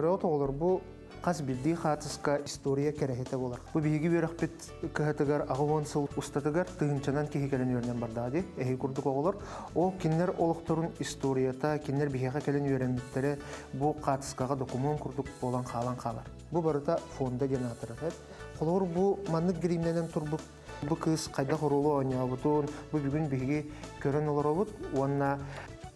Көрөҕүт оҕолор бу хас биирдии хаатыска история кэрэһитэ буолар. Бу биһиги үөрэхпит кыһатыгар 80 сыл устатыгар тыһыынчанан киһи кэлэн үөрэнэн бардаҕа дии. Эһиги курдук оҕолор. Ол кинилэр олохторун историята, кинилэр биһиэхэ кэлэн үөрэммиттэрэ бу хаатыскаҕа докумуон курдук буолан хаалан хаалар. Бу барыта фонда диэн аатырар. Холобур, бу маннык гримнэнэн турбут бу кыыс хайдах оруолу оонньообутун бу бүгүн биһиги көрөн олоробут уонна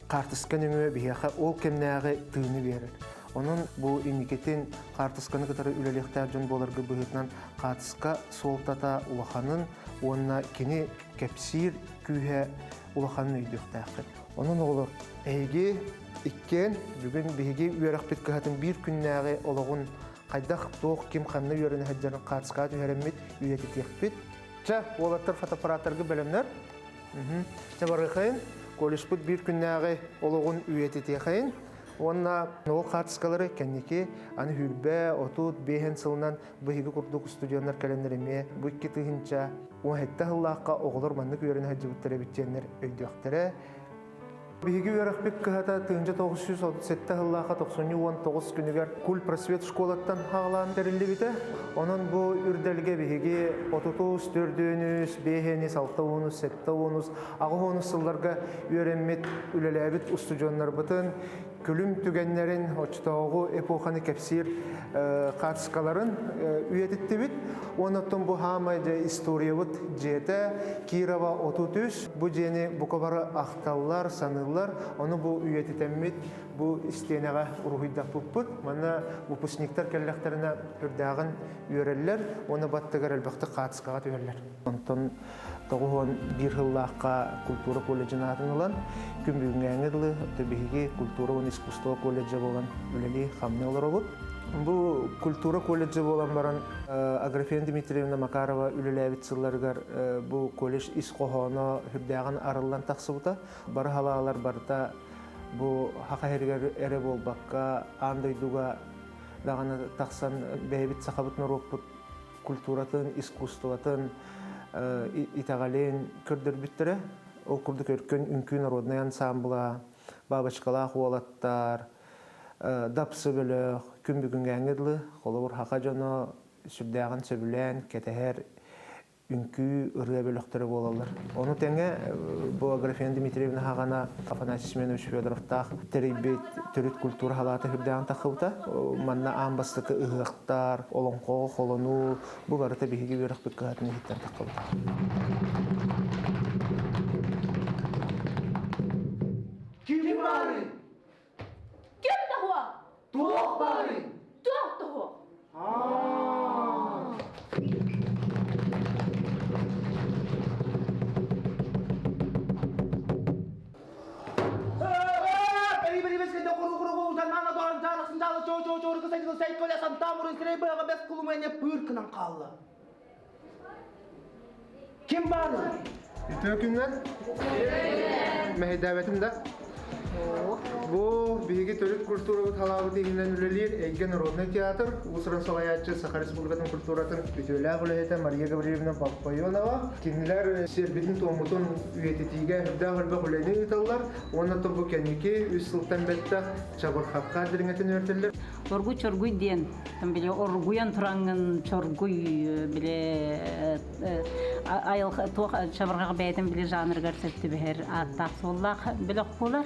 хаартыска нөҥүө биһиэхэ ол кэмнээҕи тыыны биэрэр. Онон бу инникитин хаартысканы кытары үлэлиэхтээх дьон буоларга быһыытынан хаартыска суолтата улаханын уонна кини кэпсиир күүһэ улаханын өйдүөхтээххит. Онон оҕолор, эһиги иккиэн бүгүн биһиги үөрэхпит кыһатын биир күннээҕи олоҕун хайдах, туох, ким ханна үөрэнэ сылдьарын хаартыскаҕа түһэрэммит, үйэтитиэхпит. Чэ, уолаттар фотоаппараттарга бэлэмнэр. Чэ, барыахайын. Колледжпыт биир күннээҕи олоҕун үйэтитиэхэйин. Уонна ол хаартыскалары кэнники аны сүүрбэ, 30, биэһэн сылынан быһыгы курдук студеннар кэлэннэр эмиэ бу 2017 сыллаахха оҕолор маннык үөрэнэ сылдьыбыттар эбит диэннэр өйдүөхтэрэ. Биһиги үөрэхпит кыһата 1937 сыллаахха тохсунньу 19 күнүгэр кульпросвет школаттан хаалаан тэриллибитэ. Онон бу үрдэлгэ биһиги отутус, төрдүөнүс, биэһэнис, алта уонус, сэттэ уонус, аҕыс уонус сылларга үөрэммит, үлэлээбит устудьуоннарбытын күлүм түгэннэрин, оччотооҕу эпоханы кэпсиир хаартыскаларын үйэтиттибит. Уонна оттон бу хаамай дьэ историябыт дьиэтэ Кирова 33. Бу дьиэни бука бары ахталлар, саныыллар. Ону бу үйэтитэммит бу истиэнэҕэ уруһуйдаппыппыт. Манна выпускниктар кэллэхтэринэ үрдээҕин үөрэллэр уонна баттыгар элбэхтик хаартыскаҕа түһэллэр. Онтон 91 сыллаахха культура колледжын аатын ылан, күн бүгүҥҥээҥҥэ дылы биһиги культура уонна искусство колледжа буолан үлэлии-хамныы олоробут. Бу культура колледжа буолан баран Аграфена Дмитриевна Макарова үлэлээбит сылларыгар бу колледж ис хоһооно сүрдээҕин арыллан тахсыбыта. Бары халаалар барыта бу Саха сиригэр эрэ буолбакка, аан дойдуга даҕаны тахсан бэйэбит сахабыт норуоппут культуратын, искусствотын, итэҕэлин көрдөрбүттэрэ. Ол курдук Өркөн үҥкүү народнай ансамбла, Бабочкалаах уолаттар, Дапсы бөлөх күн бүгүҥҥээҥҥэ дылы холобур саха дьоно сүрдээҕин сөбүлээн кэтэһэр үҥкүү ырыа бөлөхтөрө буолаллар. Ону тэҥэ бу Аграфена Дмитриевна хаҕана Афанасий Семенович Федоровтаах тэрийбит төрүт культура халаата үрдээҕин таххыбыта. Манна аан бастакы ыһыахтар, олоҥхоҕо холонуу бу барыта биһиги үөрэхпит кыһатын иһиттэн таххыбыта. Ким баарый? Ким тоһуо? Туох баарый? Туох тоһуо? Ким баарый? Үтүө күннэр. Мэһэйдээбэтим да. Бу биһиги төрүт культурабыт халаабыт иһинэн үлэлиир Эйгэ народный театр уус-уран салайааччы Саха Республикатын культуратын үтүөлээх үлэһитэ Мария Гаврильевна Паппайонова. Кинилэр сиэрбитин-туоммутун үйэтитиигэ үрдээх элбэх үлэни ыыталлар уонна бу кэнники үс сылтан бэттэх чабырхахха дириҥэтин үөрэтэллэр. Оргуй чоргуй диэн били оргуйан тураҥҥын чоргуй били айылҕа туох чабырҕах бэйэтин били жанрыгар сөп түбэһэр ааттаах-суоллаах бөлөх буолар.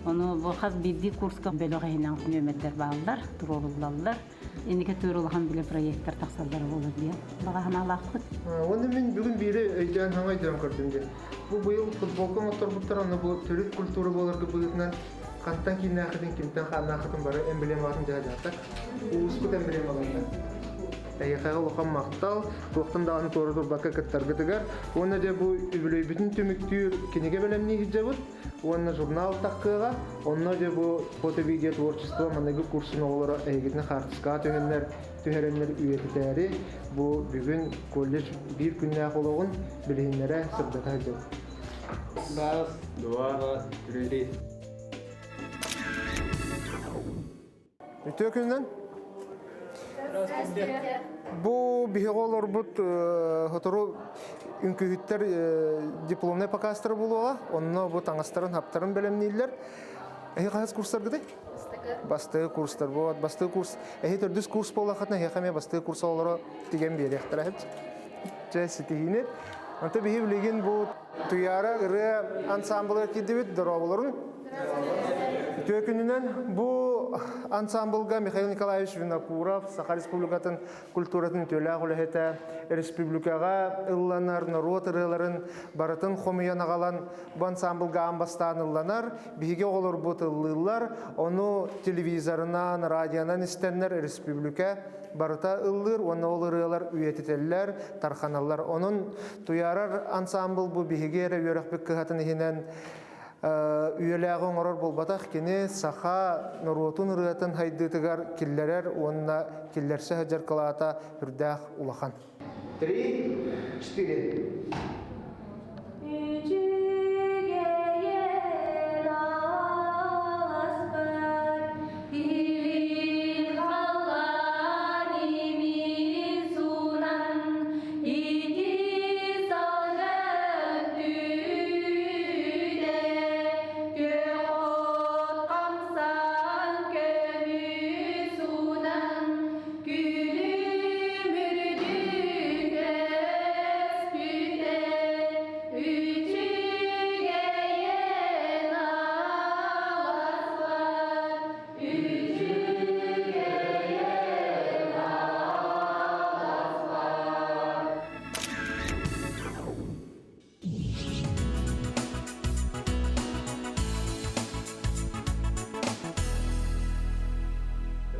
Ону бу хас биирдии курска бөлөх иһинэн нүөмэрдэр бааллар, туруоруллаллар. Инники түөр улахан били проекттар тахсаллар буолар диэн баҕа санаалаахпыт. Уонна мин бүгүн биири өйдөөн хаҥа өйдөөн көрдүм диэн. Бу быйыл футболка оҥотторбуттар, онно бу төрүт культура буоларга быһыытынан хантан кииннээххитин, кимтэн хааннааххытын бары эмблемаҕытын дьаһайдаахтар. Улууспут эмблемаларда. Эһиэхэҕэ улахан махтал, туохтан даҕаны туора турбакка кыттаргытыгар. Уонна дьэ бу үбүлүөйбүтүн түмүктүүр кинигэ бэлэмнии сылдьабыт уонна журнал таххыаҕа. Онно дьэ бу фото-видео творчество маныгы курсун оҕолоро эһигитин хаартыскаҕа түһэннэр, түһэрэннэр үйэтитээри бу бүгүн колледж биир күннээх олоҕун билиһиннэрэ сырдата сылдьабыт. Раз, два, три. Үтүө күнүнэн. Бу биһиги олорбут сотору үҥкүүһүттэр дипломнай показтара буолуоҕа. Онно бу таҥастарын, хаптарын бэлэмнииллэр. Эһи хаһыс курстаргытый? Бастакы курстар вот бастакы курс эһи төрдүс курс буоллаххытына эһиэхэ эмиэ бастакы курс оҕолоро тигэн биэриэхтэрэ чэ ситиһиини онто биһи билигин бу Туйаара ырыа ансамблыгар киирдибит дорооболорун Үтүө күнүнэн бу ансамблга Михаил Николаевич Винокуров Саха Республикатын культуратын үтүөлээх үлэһитэ республикаҕа ылланар норуот ырыаларын барытын хомуйан аҕалан бу ансамблга аан бастаан ылланар биһиги оҕолорбут ыллыыллар ону телевизорынан радионан истэннэр республика барыта ыллыыр уонна ол ырыалар үйэтитэллэр тарханаллар онон туйаарар ансамбл бу биһиги эрэ үөрэхпит кыһатын иһинэн үйэлээҕи оҥорор буолбатах кини саха норуотун ырыатын хайдыытыгар киллэрэр уонна киллэрсэ сылдьар кылаата үрдээх улахан. Три, четыре. Үчүгэйин аласпар, илин халлаан имин суунан, ити салгын түүтэ, күөх от хамсан көмүс уунан, күлүм үрдүк өспүтэ, үчүгэйин аласпар, үчүгэйин аласпар.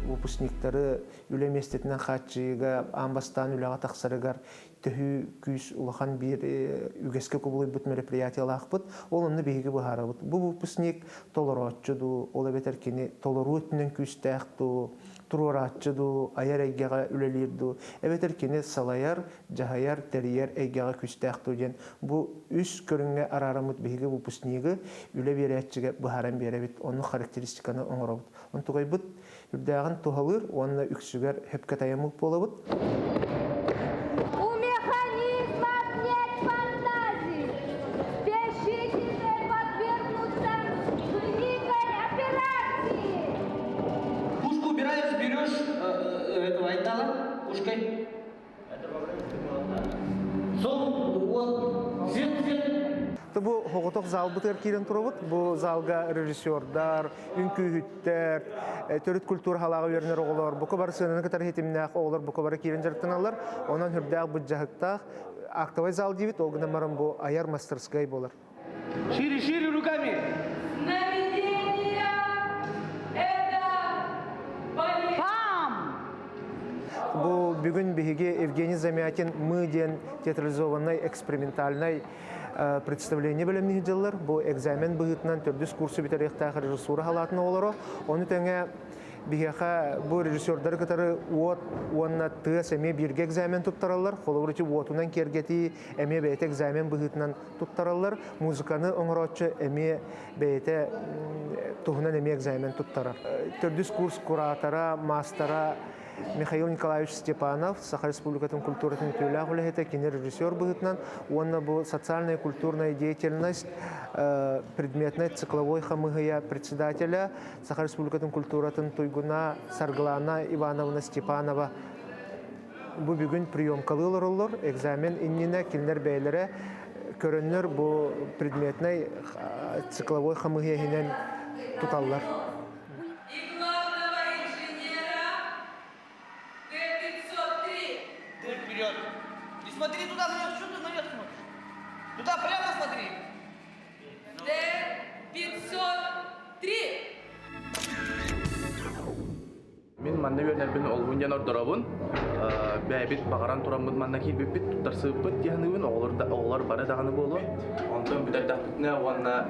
Выпускниктары үлэ миэстэтинэн хааччыйыыга аан бастаан үлэҕэ тахсарыгар төһүү күүс улахан биир үгэскэ кубулуйбут мероприятиелаахпыт. Ол онно биһиги быһаарабыт. Бу выпускник толорооччу дуу, ол эбэтэр кини толоруу өттүнэн күүстээх дуу, туруорааччы дуу, айар эйгэҕэ үлэлиир дуу, эбэтэр кини салайар, дьаһайар, тэрийэр эйгэҕэ күүстээх дуу диэн бу үс көрүҥҥэ араараммыт биһиги выпускнигы үлэ биэрээччигэ быһааран биэрэбит, оннук характеристиканы оҥоробут. Онтугайбыт үрдээҕин туһалыыр уонна үксүгэр сөпкө тайаммыт буолабыт. У механизмов нет фантазии. Спешите подвергнуться великой операции. Пушку убираешь, берешь э, этого Айтала пушкой. Бу хоҕотох залбытыгар киирэн турабыт. Бу залга режиссердар, үҥкүүһүттэр, төрүт культура халааҕа үөрэнэр оҕолор, бука бары сыананы кытары хитимнээх оҕолор бука бары киирэн дьарыктаналлар. Онон үрдээх быдьаһыктаах актовай зал диибит, ол гынан баран бу айар мастерскай буолар. Шире, шире руками! Сновидения – это болезнь. Пам! Бу бүгүн биһиги Евгений Замятин «Мы» диэн театрализованнай экспериментальнай представление бэлэмниир дьыллар. Бу экзамен быһыытынан төрдүс курсу бүтэриэхтээх режиссура халаатын оҕолоро. Ону тэҥэ Биһиэхэ бу режиссердары кытары уот уонна тыас эмиэ бииргэ экзамен туттараллар. Холобур, ити уотунан киэргэтии эмиэ бэйэтэ экзамен быһыытынан туттараллар. Музыканы оҥорооччу эмиэ бэйэтэ туһунан эмиэ экзамен туттарар. Төрдүс курс куратора, маастара Михаил Николаевич Степанов, Саха Республикатын культуратын үтүөлээх үлэһитэ, кини режиссер быһыытынан уонна бу социальная и культурная деятельность предметной цикловой хамыһыйа председателя Саха Республикатын культуратын туйгуна Саргылана Ивановна Степанова бу бүгүн приемкалыы олороллор. Экзамен иннинэ кинилэр бэйэлэрэ көрөннөр бу предметнай цикловой хамыһыйа иһинэн туталлар. И главного инженера Т-503. Ты вперед. Не смотри туда наверх, что ты наверх смотришь? Туда прямо смотри. Т-503. Мин манна үөрэнэрбин олуһун диэн ордоробун. Бэйэбит баҕаран тураммыт манна киирбиппит, туттарсыбыппыт дии саныыбын. Оҕолор, да, оҕолор бары даҕаны буолуо. Онтон бүтэрдэхпитинэ уонна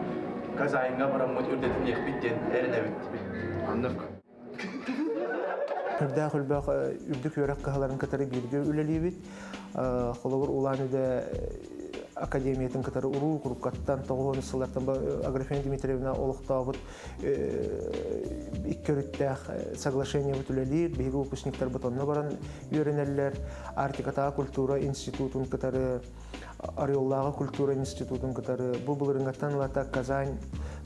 Казаньҥа бараммыт үрдэтиниэхпит диэн эрэнэбит. Оннук. Үрдээх үлбэх үрдүк үөрэх кыһаларын кытары бииргэ үлэлиибит. Холобур, Улан-Удэ академиятын кытары уруу куруккаттан тоҕуһун сыллартан Аграфена Дмитриевна олохтообут икки өрүттээх соглашениебыт үлэлиир. Биһиги выпускниктарбыт онно баран үөрэнэллэр. Арктикатааҕы культура институтун кытары Ореллааҕы культура институтун кытары бу былырыҥҥаттан ылата Казань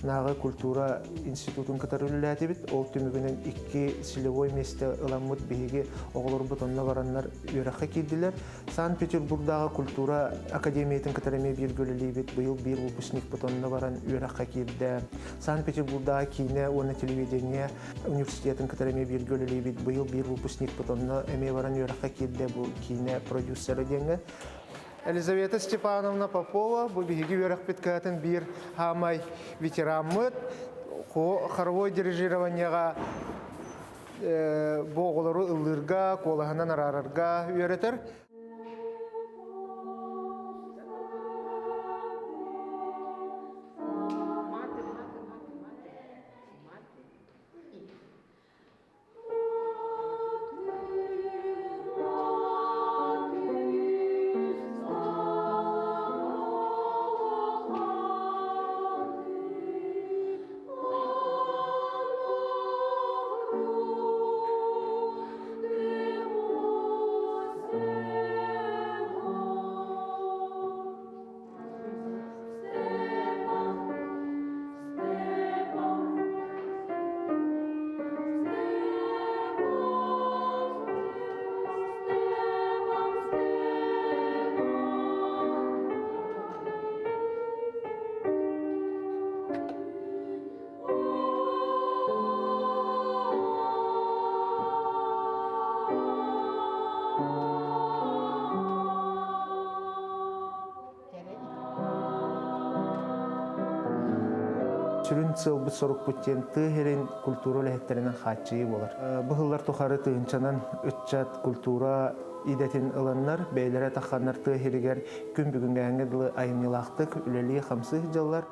Нааҕы культура институтун кытары үлэлээтибит. Ол түмүгүнэн икки целевой миэстэ ыламмыт биһиги оҕолорбут онно бараннар үөрэххэ киирдилэр. Санкт-Петербургдааҕы культура академиятын кытары эмиэ бииргэ үлэлиибит. Быйыл биир выпускникпыт онно баран үөрэххэ киирдэ. Санкт-Петербургдааҕы киинэ уонна телевидение университетын кытары эмиэ бииргэ үлэлиибит. Быйыл биир выпускникпыт онно эмиэ баран үөрэххэ киирдэ бу киинэ продюсера диэҥҥэ. Елизавета Степановна Попова бу биһиги үөрэхпит кыһатын биир хаамай ветераммыт. Хоровой дирижированиеҕа бу оҕолору ыллыырга, куолаһынан араарарга үөрэтэр. Сүрүн сыалбыт сорукпут диэн тыа сирин культура үлэһиттэринэн хааччыйыы буолар. Бу сыллар тухары тыһыынчанан ыччат культура идэтин ыланнар, бэйэлэрэ тахханнар тыа сиригэр күн бүгүҥҥээҥҥэ дылы айымньылаахтык үлэлии-хамсыы сылдьаллар.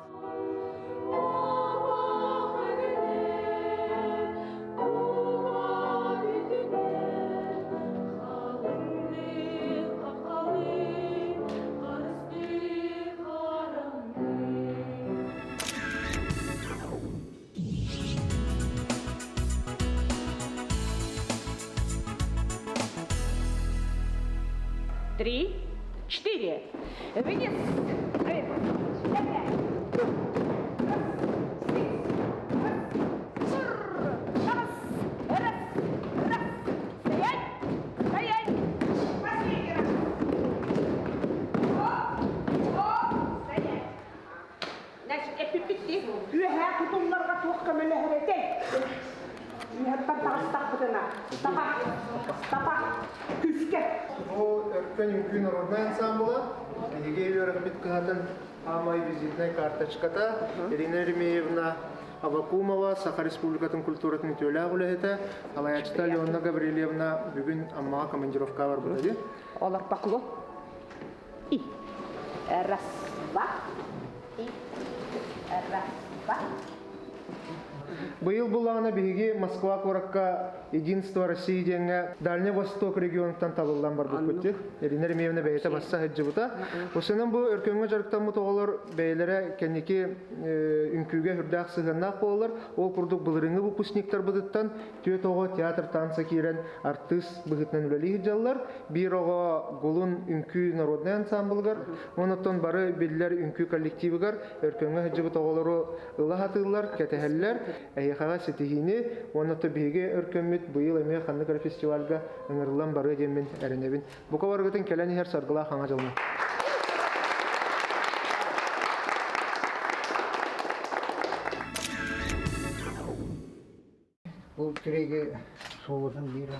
Три, четыре. Вниз. Вверх. Раз, раз, раз. Стоять. Стоять. Последний раз. Оп, оп, стоять. Значит, эппиппит үөһээ тутулларга туох көмөлөһөр этэй? Үөһэттэн таҕыстахпытына, стопа, стопа, күүскэ. Бу Өркөн үҥкүү народнай ансамбла биһиги үөрэхпит кыһатын Аамай визитнай карточката Ирина Еремеевна Авакумова, Саха Республикатын культуратын үтүөлээх үлэһитэ, салайааччыта Алена Гаврильевна бүгүн Аммаҕа командировка барбыта дии. Олор поклон. И. Раз, два. И. Раз, два. Быйыл буллаҕына биһиги Москва куоракка Единство России диэҥҥэ Дальний Восток регионуттан талыллан барбыппыт дии. Ирина Еремеевна бэйэтэ басса сылдьыбыта. Осынан бу өркөҥҥө дьарыктаммыт оҕолор бэйэлэрэ кэнники үҥкүүгэ үрдээх сыһыаннаах буолаллар. Ол курдук былырыыҥҥы выпускниктарбытыттан түөрт оҕо театр танца киирэн артыыс быһыытынан үлэлии сылдьаллар. Биир оҕо Гулун үҥкүү народнай ансамблыгар, онон бары биллэр үҥкүү коллективыгар өркөҥҥө сылдьыбыт оҕолору ыла сатыыллар, кэтэһэллэр. Эһиэхэҕэ ситиһиини уонна то биһиги өркөммүт быйыл эмиэ ханнык эрэ фестивальга ыҥырыллан барыа диэммин эрэнэбин. Бука барыгытын кэлэн иһэр саргылаах хаҥа дьылына. Бұл тіреге солотын бире.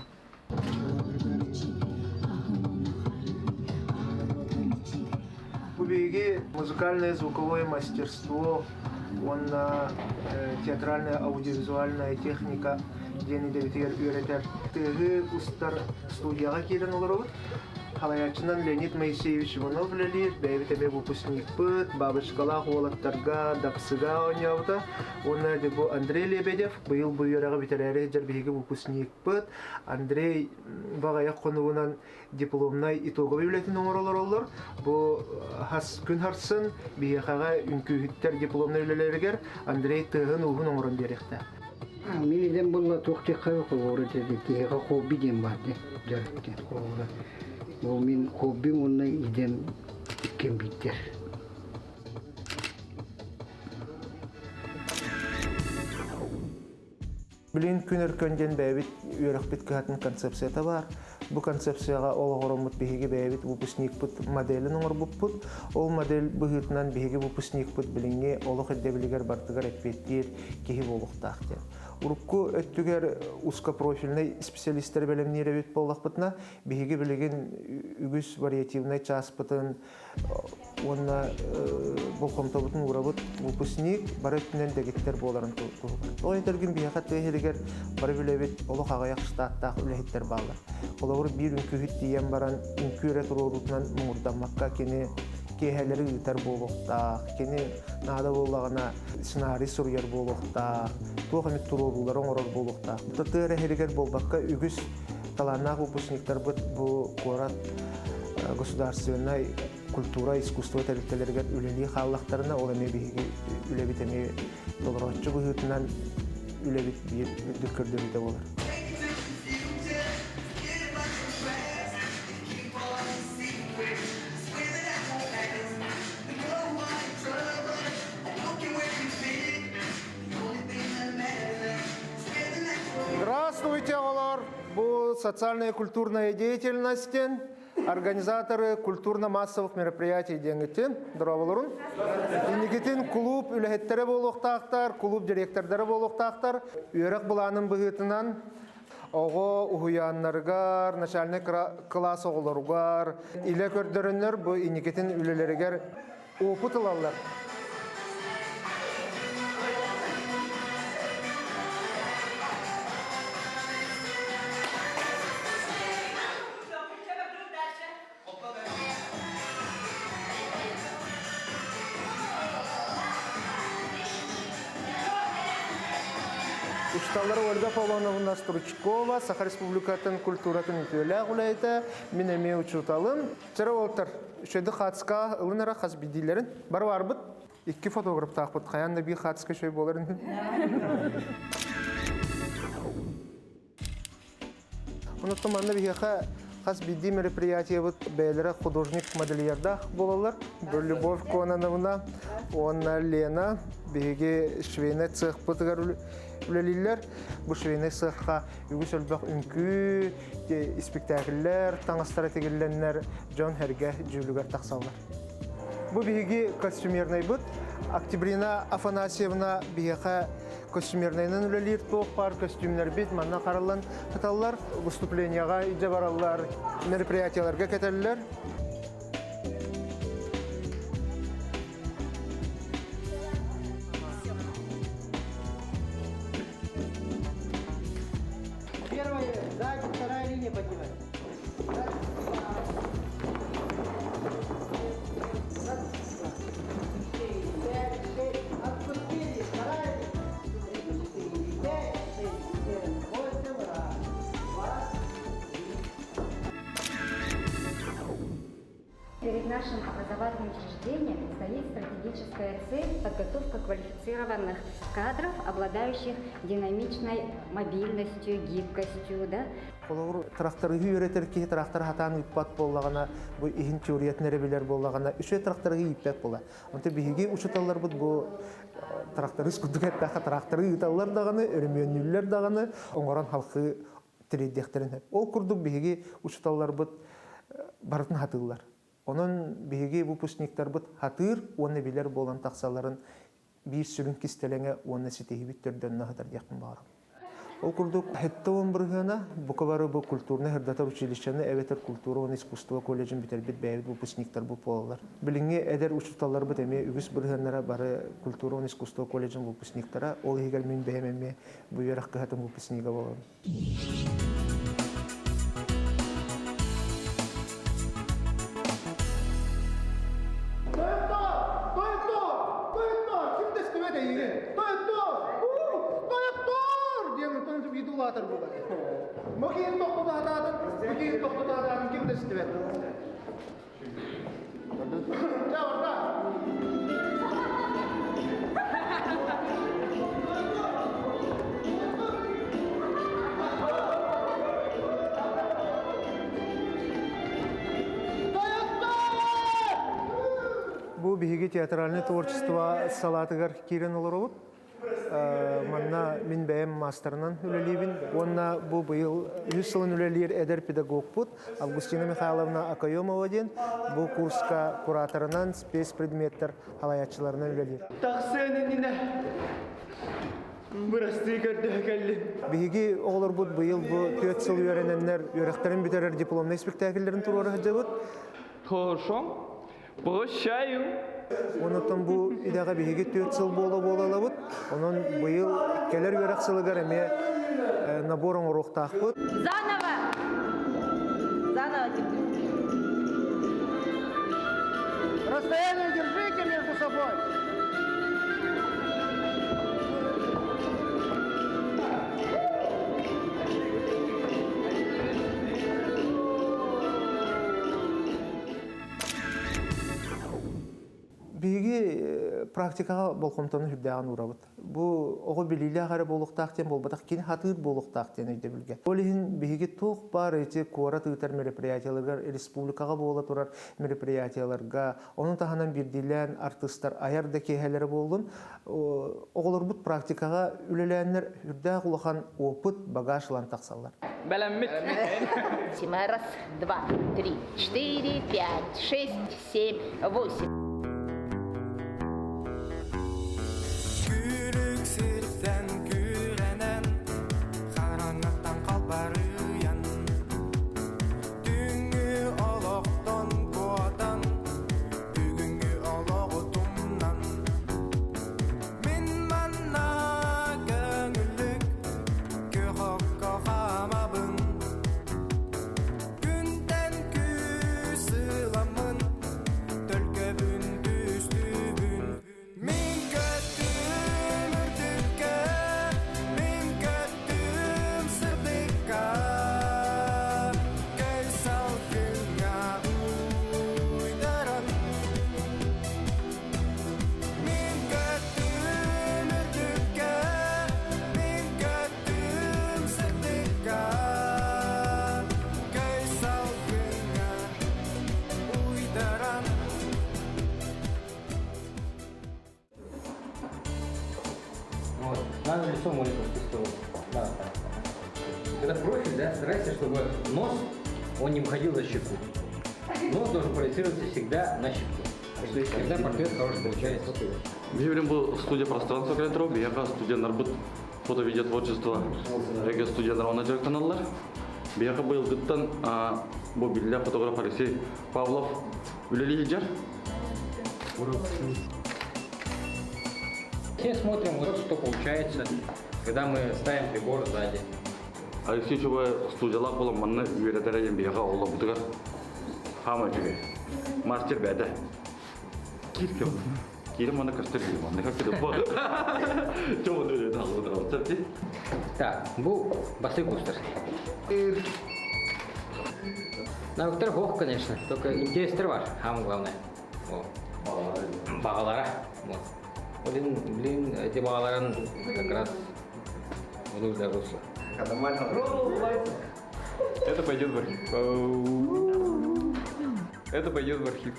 Бу биһиги музыкальное звуковое мастерство уонна театральная аудиовизуальная техника диэн идэбитигэр үөрэтэр тыаһы устар студияҕа киирэн олоробут. Халайааччынан Леонид Моисеевич Иванов үлэлиир, бэйэбит эмиэ выпускникпыт, бабочкалаах уолаттарга Дапсыга оонньообута. Уонна бу Андрей Лебедев быйыл бу үөрэҕи бүтэрээри сылдьар биһиги выпускникпыт. Андрей баҕайах хонугунан дипломнай итоговый үлэтин оҥоро олороллор. Бу хас күн харсын биһиэхэҕэ үҥкүүһүттэр дипломнай үлэлэригэр Андрей тыаһын-ууһун оҥорон биэриэхтээх. Мин идэм буолла туох диэххэ холобура киһиэхэ хобби диэн баар дии дьарык диэн холобура. Ол мин хоббим уонна идэм иккиэн биирдэр. Билигин күн өркөн диэн бэйэбит үөрэхпит кыһатын концепцията баар. Бу концепцияҕа олоҕураммыт биһиги бэйэбит выпускникпыт моделин оҥорбуппут. Ол модель быһыытынан биһиги выпускникпыт билиҥҥи олох ирдэбилигэр барытыгар эппиэттиир киһи буолуохтаах диэн. Урукку өттүгэр узкопрофильнай специалистары бэлэмниир эбит буоллахпытына, биһиги билигин үгүс вариативнай чааспытын уонна болҕомтобутун уурабыт выпускник бары өттүнэн дэгиттэр буоларын туһугар. Ол этэргин биһиэхэ тыа иһигэр бары билэбит олох аҕыйах штаттаах үлэһиттэр бааллар. Холобур, биир үҥкүүһүт тиийэн баран үҥкүү эрэ туруоруутунан муҥурдаммакка кини киэһэлэри ыытар буолуохтаах, кини наада буоллаҕына сценарий суруйар буолуохтаах, туох эмит туруоруулары оҥорор буолуохтаах. Тыа эрэ иһигэр буолбакка үгүс талааннаах выпускниктарбыт бу куорат государственнай культура, искусство тэрилтэлэригэр үлэлии хааллахтарына, ол эмиэ биһиги үлэбит эмиэ толорооччу быһыытынан үлэбит биир үрдүк көрдөрүүтэ буолар. Здравствуйте, оҕолор! Бу социальная и культурная деятельностин организаторы культурно-массовых мероприятий диэҥҥитин дорооболорун. Инникитин кулууп үлэһиттэрэ буолуохтаахтар, кулууп директордара буолуохтаахтар. Үөрэх былаанын быһыытынан оҕо уһуйааннарыгар, начальнай кылаас оҕолоругар илэ көрдөрөннөр бу инникитин үлэлэригэр опыт ылаллар. Учууталлар Ольга Павловна Стручкова, Саха Республикатын культуратын үтүөлээх үлэһитэ, мин эмиэ учууталым. Чара уолтар, үчүгэйдик хаацка ылын эрэ хас биирдиилэрин. Бары барбыт. Икки фотографтаахпыт. Хайаан да биир хаацка үчүгэй буоларын. Онуттан манна биһиэхэ хас биирдии мероприятиебыт бэйэлэрэ художник-модельердаах буолаллар. Любовь Кононовна уонна Лена биһиги швейнай цехпытыгар үлэлииллэр. Бу швейнай цехха үгүс элбэх үҥкүү, испиктээкиллэр таҥастара тигиллэннэр дьон эргэ дьүүлүгэр тахсаллар. Бу биһиги костюмернайбыт. Октябрина Афанасьевна биһиэхэ костюмернайынан үлэлиир туох баар көстүүмнэрбит манна хараллан сыталлар. Выступлениеҕа илдьэ бараллар, мероприятиеларга кэтэллэр. Первая, сзади, вторая линия поднимай. Перед нашим образовательным учреждением стоит стратегическая цель – подготовка квалифицированных кадров, обладающих динамичной мобильностью, гибкостью. Да? Холобур, тракторыһы үөрэтэр киһи трактор хатаан ыыппат буоллаҕына, бу иһин теориятын эрэ билэр буоллаҕына, үчүгэй тракторыһы ииппэт буолар. Онтон биһиги учууталларбыт бу тракторист курдук эттэххэ, тракторы ыыталлар даҕаны, өрөмүөннүүллэр даҕаны, оҥорон халхыы тириэрдиэхтэрин сөп. Ол курдук биһиги учууталларбыт барытын хатыыллар. Онон биһиги выпускниктарбыт хатыыр уонна билэр буолан тахсалларын биир сүрүн кистэлэҥэ уонна ситиһиибит төрдө онно сытар диэхпин баҕарабын. Ол курдук, 70 бырыһыана бука бары бу культурнай сырдатар училищены эбэтэр культура уонна искусство колледжын бүтэрбит бэйэбит выпускниктарбыт буолаллар. Билиҥҥи эдэр учууталларбыт эмиэ үгүс бырыһыаннара бары культура уонна искусство колледжын выпускниктара. Ол иһигэр мин бэйэм эмиэ бу үөрэх кыһатын выпускнига буолабын. Бу биһиги театральное творчество салаатыгар киирэн олоробут. Манна мин бэйэм маастарынан үлэлиибин уонна бу быйыл үһүс сылын үлэлиир эдэр педагогпут Августина Михайловна Акаемова диэн бу курска кураторынан спецпредметтэр халайааччыларынан үлэлиир. Тахсыан иннинэ бырастыы көрдөһө кэллим. Биһиги оҕолорбут быйыл бу түөрт сыл үөрэнэннэр үөрэхтэрин бүтэрэр дипломнай спектакльлэрин туруора сылдьабыт. Хорошо. Прощаю. Онон бу идэҕэ биһиги түөрт сыл буола-буола ылабыт. Онон быйыл кэлэр үөрэх сылыгар эмиэ набор оҥоруохтаахпыт. Заново! Заново теперь. Расстояние держите между собой. Биһиги практикаҕа болҕомтону үрдээҕин уурабыт. Бу оҕо билиилээх эрэ буолуохтаах диэн буолбатах, кини хатыыр буолуохтаах диэн өйдөбүлгэ. Ол иһин биһиги туох баар эти куорат ыытар мероприятиеларыгар, республикаҕа буола турар мероприятиеларга, ону таһынан биирдиилээн артыыстар айар да киэһэлэрэ буоллун, оҕолорбут практикаҕа үлэлээннэр үрдээх улахан опыт, багаж ылан тахсаллар. Бэлэммит. Раз, два, три, четыре, пять, шесть, семь, восемь. Күлүк сиртэн күрэнэн, хараҥаттан халбарыйан, Түүҥҥү олохтон куотан, бүгүҥҥү олоҕу тумнан, Мин манна көҥүллүк күөх окко хаамабын, Күнтэн күүс ыламмын, төлкөбүн түстүүбүн. Мин көттүм үрдүккэ, мин көттүм сырдыкка, көй салгыҥҥа уйдаран. Мин көттүм үрдүккэ, мин көттүм сырдыкка, көй салгыҥҥа уйдаран. Вот. Надо лицо маленько в Да, так. Когда профиль, да, старайся, чтобы нос, он не выходил за щеку. Нос должен проецироваться всегда на щеку. Тогда портрет хороший получается. Биһиги бу студия пространство кэлэн биһиэхэ студеннарбыт фото-видео творчество эгэ студиялар онно дьарыктаналлар. Биһиэхэ быйылгыттан бу биллэр фотограф Алексей Павлов үлэлии сылдьар. Все смотрим, вот что получается, когда мы ставим прибор сзади. Алексей Чубай студиялаах буолан манна үөрэтэрэ диэн биһиэхэ оҕолорбутугар хаамай үчүгэй. Мастер бэйэтэ. Киир кем. Киирим манна көстөр киһи манна как это Чоу Так, бу басы кустар. Навыктар хох, конечно, только интерестер бар, самое главное. Бағалара. Вот. Блин, блин, эти бағаларын как раз в нужное русло. Это пойдет в архив. Это пойдет в архив.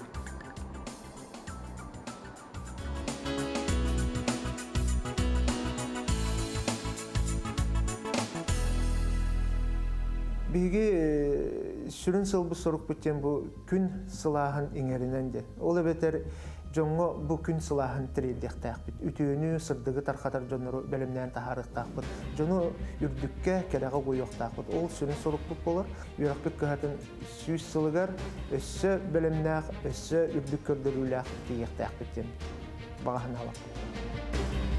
Биһиги сүрүн сылбыт сорукпут диэн бу күн сылааһын иҥэринэн диэн. Ол эбэтэр дьоҥҥо бу күн сылааһын тириэрдиэхтээхпит. Үтүөнү, сырдыгы тархатар дьоннору бэлэмнээн таһаарыахтаахпыт. Дьону үрдүккэ, кэрэҕэ угуйуохтаахпыт. Ол сүрүн сорукпут буолар. Үөрэхпит кыһатын 100 сылыгар өссө бэлэмнээх, өссө үрдүк көрдөрүүлээх тиийиэхтээхпит диэн баҕа санаалаахпыт.